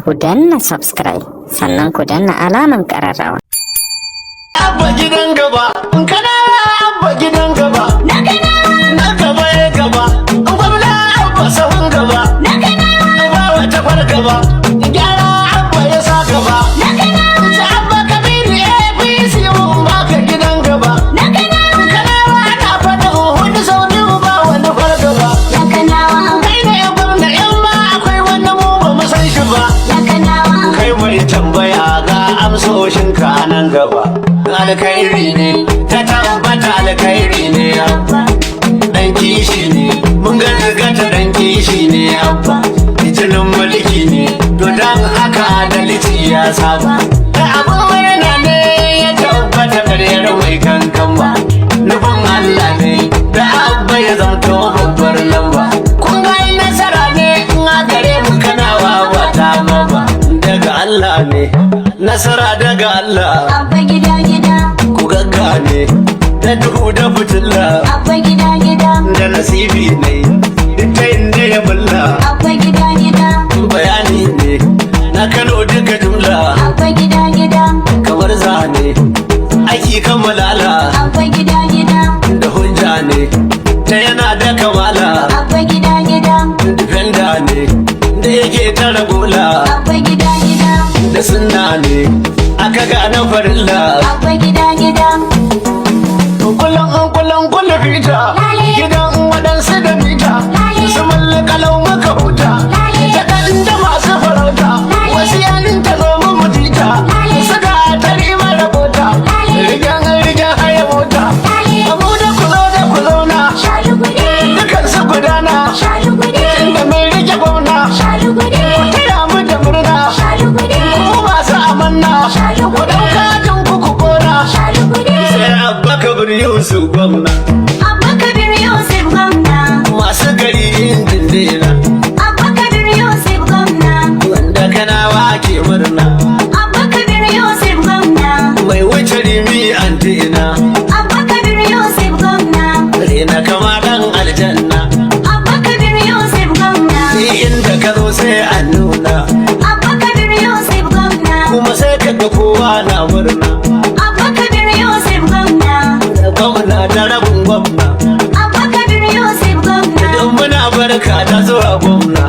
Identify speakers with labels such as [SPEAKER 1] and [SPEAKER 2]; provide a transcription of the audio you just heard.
[SPEAKER 1] Ku danna subscribe sannan ku danna alaman ƙararrawa.
[SPEAKER 2] Abba gidan gaba, kana abba gidan gaba. Na gaba ya gaba, gwamna Abba sahun gaba. Ba wata fargaba, gyara Abba ya sa gaba. Ta Abba Kabiru APC, mun baka gidan gaba. Kanawa ana faɗin hudu sau biyu, ba wani fargaba. Kai ne gwamna, in ma akwai wani mu ba mu san shi ba. Kai mai tambaya, ga amsoshinka a nan gaba. Alkhairi ne ta tabbata, alkhairi ne Abba. Dan kishi ne, mun gata dan kishi ne Abba. Jinin mulki ne, to dan haka adalci ya saba. Da abin murna ne ya tabbata, karyar mai kankan ba. Nufin Allah ne da Abba ya zamto babbar lamba. Kun ga nasara ne in a gare mu Kanawa ba ta ba. Daga Allah ne, nasara daga Allah.
[SPEAKER 3] Abba gida gida.
[SPEAKER 2] Ku gaggane da duhu da fitilla.
[SPEAKER 3] Abba gida gida.
[SPEAKER 2] Da nasibi ne duk ta inda ya bulla.
[SPEAKER 3] Abba gida gida.
[SPEAKER 2] Bayani ne na Kano duka jumla.
[SPEAKER 3] Abba gida gida.
[SPEAKER 2] Kamar zane aiki kammalala.
[SPEAKER 3] Abba gida gida.
[SPEAKER 2] Da hujja ne ta yana da kamala.
[SPEAKER 3] Abba gida gida.
[SPEAKER 2] Defender ne da yake tara gola.
[SPEAKER 3] Abba gida gida.
[SPEAKER 2] Da sunna ne aka gane farilla.
[SPEAKER 3] Abba gida gida.
[SPEAKER 2] Kullum kullum kullum fita gidan waɗansu da mita su mallakalau muka huta ta ɗan da masu farauta, wasu yanin ta zo mu mutita suka tari mara bota rigan rigan haya mota abu da ku zo da ku zauna dukan su gudana inda mai rike gwamna, ku taya mu da murna, ku masu amanna, ku ɗauka jin ku ku kona sai Abba Kabir Yusuf gwamna.
[SPEAKER 3] Abba Kabir Yusuf gwamna.
[SPEAKER 2] Masu gari injin dena.
[SPEAKER 3] Abba Kabir Yusuf gwamna.
[SPEAKER 2] Wanda Kanawa ke murna.
[SPEAKER 3] Abba Kabir Yusuf gwamna.
[SPEAKER 2] Mai wuce rimi antina.
[SPEAKER 3] Abba Kabir Yusuf gwamna.
[SPEAKER 2] Rena kama dan aljanna.
[SPEAKER 3] Abba Kabir Yusuf gwamna.
[SPEAKER 2] Ni inda ka zo sai an nuna.
[SPEAKER 3] Abba Kabir Yusuf gwamna.
[SPEAKER 2] Kuma sai ka ga kowa na murna.
[SPEAKER 3] Abba Kabir Yusuf gwamna.
[SPEAKER 2] Da gwamna da rabin gwamna.
[SPEAKER 3] Abba Kabir Yusuf gwamna.
[SPEAKER 2] Idan muna barka da zuwa gwamna.